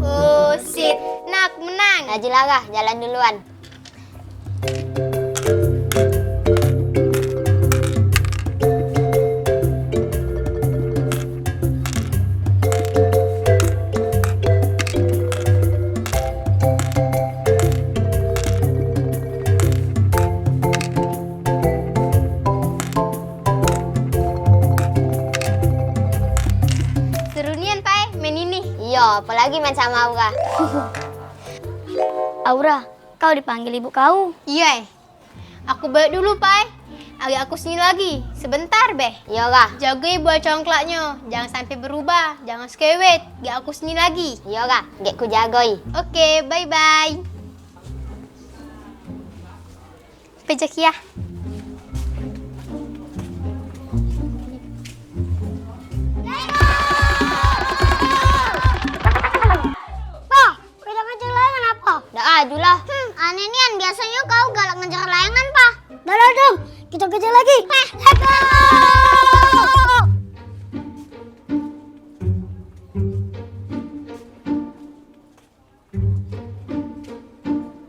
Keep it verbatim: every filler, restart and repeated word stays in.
Oh, shit. Nah, aku menang. Laju lah, Ra, jalan duluan. Seru nian, Pai, main ini. Iyo, apolagi main samo Aura. Aura, kau dipanggil ibu kau. Iyo, eh. Aku balik dulu, Pai. Agek aku sini lagi, sebentar beh. Iyo, Ra. Jagoi buah congklaknyo, jangan sampe berubah, jangan sekewet. Gek aku sini lagi. Iyo, Ra, gek ku jagoi. Oke, bye-bye. Pejak ya. Pak, kita ngejar layangan apa? Dak aju lah. Hmm, aneh nian, biasonyo kau galak ngejar layangan, Pak. Dah lah, Dong, kita kejar lagi. Pak, hei, Pak.